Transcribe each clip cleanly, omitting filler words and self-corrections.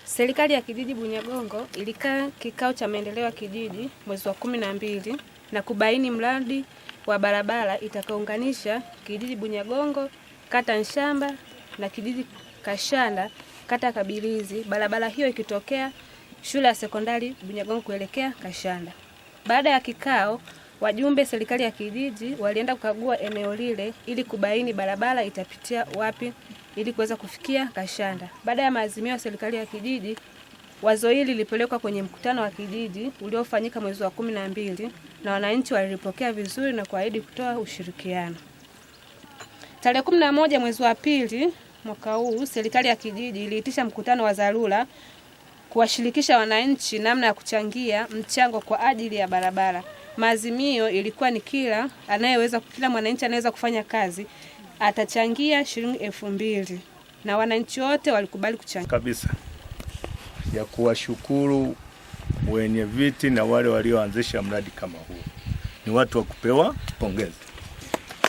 Serikali ya kijiji Bunyagongo ilikaa kikao cha maendeleo ya kijiji mwezi wa 12 na kubaini mradi wa barabara itakayounganisha kijiji Bunyagongo kata Nshamba na kijiji Kashanda kata Kabilizi, barabara hiyo ikitokea shule ya sekondari Bunyagongo kuelekea Kashanda. Baada ya kikao, wajumbe serikali ya kijiji walienda kukagua eneo lile ili kubaini barabara itapitia wapi ili kuweza kufikia Kashanda. Baada ya maazimio ya serikali ya kijiji, wazo hili lilipelekwa kwenye mkutano wa kijiji uliofanyika mwezi wa 12 na wananchi walilipokea vizuri na kuahidi kutoa ushirikiano. Tarehe 11 mwezi wa pili mwaka huu, serikali ya kijiji iliitisha mkutano wa dharura kuwashirikisha wananchi namna ya kuchangia mchango kwa ajili ya barabara. Maazimio ilikuwa ni kila anayeweza, kila mwananchi anaweza kufanya kazi atachangia shilingi 2000 na wananchi wote walikubali kuchangia. Kabisa ya kuwashukuru wenye viti na wale walioanzisha mradi kama huu, ni watu wa kupewa pongezi.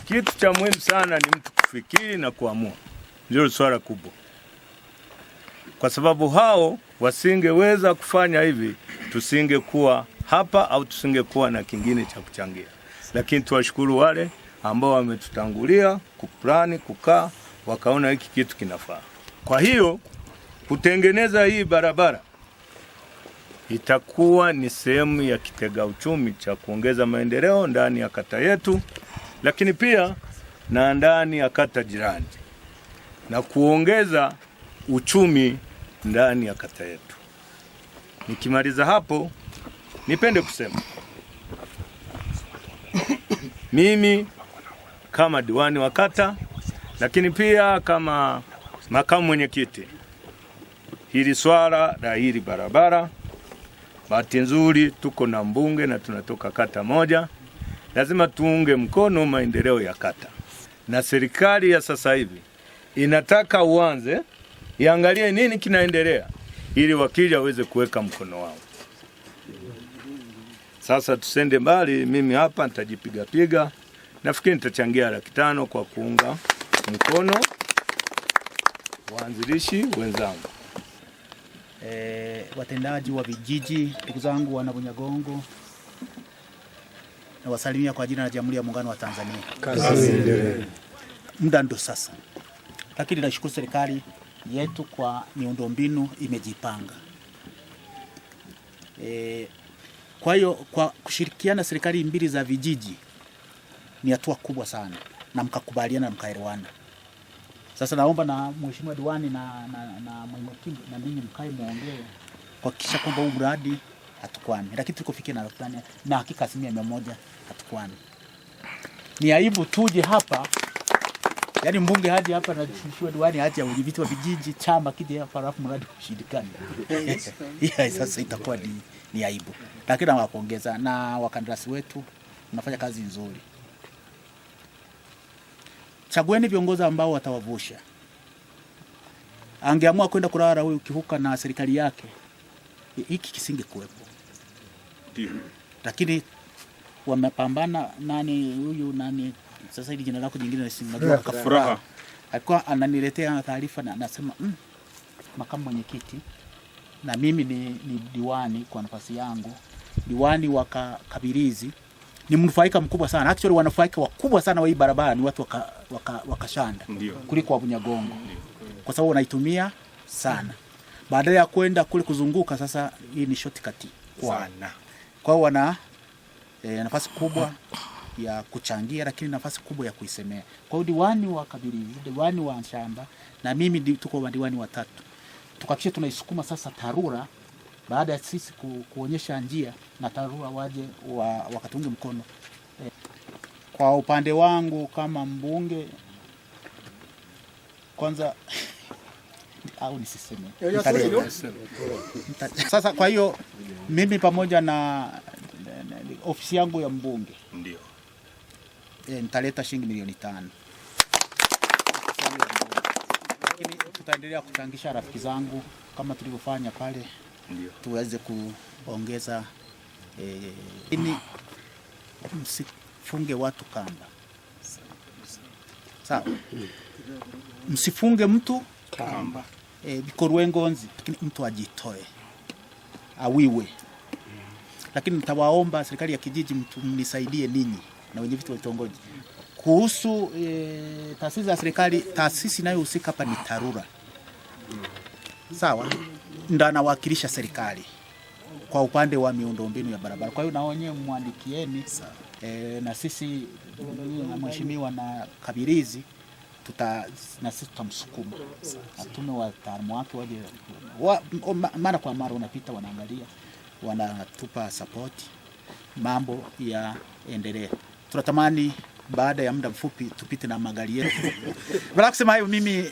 Kitu cha muhimu sana ni mtu kufikiri na kuamua, ndio swala kubwa, kwa sababu hao wasingeweza kufanya hivi, tusingekuwa hapa au tusingekuwa na kingine cha kuchangia. Lakini tuwashukuru wale ambao wametutangulia kuplani, kukaa, wakaona hiki kitu kinafaa. Kwa hiyo kutengeneza hii barabara itakuwa ni sehemu ya kitega uchumi cha kuongeza maendeleo ndani ya kata yetu, lakini pia na ndani ya kata jirani na kuongeza uchumi ndani ya kata yetu. Nikimaliza hapo, nipende kusema mimi kama diwani wa kata, lakini pia kama makamu mwenyekiti, hili swala la hili barabara, bahati nzuri tuko na mbunge na tunatoka kata moja, lazima tuunge mkono maendeleo ya kata, na serikali ya sasa hivi inataka uanze iangalie nini kinaendelea ili wakija waweze kuweka mkono wao. Sasa tusende mbali, mimi hapa nitajipiga piga, nafikiri nitachangia 500,000 kwa kuunga mkono waanzilishi wenzangu. Watendaji wa vijiji, ndugu zangu wana Bunyagongo, na wasalimia kwa jina la Jamhuri ya Muungano wa Tanzania. Muda ndo sasa, lakini nashukuru serikali yetu kwa miundombinu imejipanga. Kwa hiyo kwa kushirikiana serikali mbili za vijiji ni hatua kubwa sana, na mkakubaliana na mkaelewana. Sasa naomba na mheshimiwa diwani na mwenyekiti na ninyi mkae muongee kuhakikisha kwamba huu mradi hatukwami, lakini tulikofikia na nadhani na hakika 100% hatukwami. Ni aibu tuje hapa, yaani mbunge haje hapa na mheshimiwa diwani haje, mwenyekiti wa vijiji, chama kije hapa, alafu mradi ushindikane. Yeah, sasa itakuwa ni aibu. Lakini nawapongeza na wakandarasi wetu, mnafanya kazi nzuri. Chagueni viongozi ambao watawavusha. Angeamua kwenda kulala huyu Kihuka na serikali yake, hiki kisingekuwepo. Ndio. Lakini wamepambana. Nani huyu nani sasa hili jina lako jingine najua Kafuraha. Alikuwa ananiletea taarifa na anasema makamu mwenyekiti na mimi ni diwani kwa nafasi yangu, diwani wa Kabirizi ni mnufaika mkubwa sana. Actually wanufaika wakubwa sana wa hii barabara ni watu wa Kashanda kuliko wa Bunyagongo, kwa sababu wanaitumia sana. Baada ya kwenda kule kuzunguka, sasa hii ni shortcut sana. Kwa hiyo wana nafasi kubwa ya kuchangia, lakini nafasi kubwa ya kuisemea. Kwa hiyo diwani wa Kabirizi, diwani wa Nshamba na mimi tuko madiwani watatu, tukakisha tunaisukuma sasa TARURA baada ya sisi kuonyesha njia na TARURA waje wakatunge mkono. Kwa upande wangu kama mbunge kwanza au nisiseme. Sasa kwa hiyo mimi pamoja na ofisi yangu ya mbunge ndio nitaleta shilingi milioni 5. Lakini tutaendelea kuchangisha rafiki zangu kama tulivyofanya pale, ndio tuweze kuongeza. Ini msifunge watu kamba. Sawa? Msifunge mtu kamba. bikorwe ngonzi, lakini mtu ajitoe awiwe. Lakini nitawaomba serikali ya kijiji mtu mnisaidie ninyi na wenye viti wa vitongoji kuhusu taasisi za serikali. Taasisi inayohusika hapa ni TARURA, sawa, ndo anawakilisha serikali kwa upande wa miundombinu ya barabara. Kwa hiyo na wenyewe mwandikieni na sisi na mheshimiwa na Kabirizi na sisi tutamsukuma atume wataalamu wake waje mara kwa mara, wanapita wanaangalia, wanatupa support, mambo yaendelee. Tunatamani baada ya muda mfupi tupite na magari yetu. Bila kusema hayo, mimi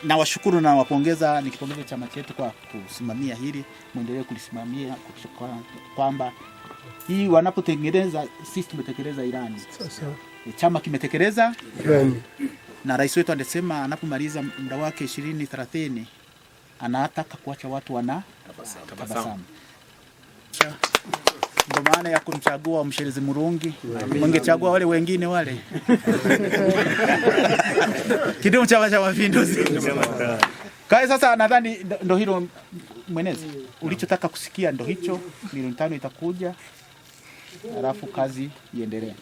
nawashukuru na nawapongeza, nikipongeza chama chetu kwa kusimamia hili, muendelee kulisimamia kwamba hii wanapotengeneza, sisi tumetekeleza ilani, chama kimetekeleza na rais wetu alisema anapomaliza muda wake 2030 anataka kuacha watu wana tabasamu. Ndio maana ya kumchagua Msherezi Murungi, mngechagua wale wengine wale. Kidumu Chama cha Mapinduzi! Kwa sasa nadhani ndo hilo mwenezi, ulichotaka kusikia ndo hicho. 5 milioni itakuja, alafu kazi iendelee.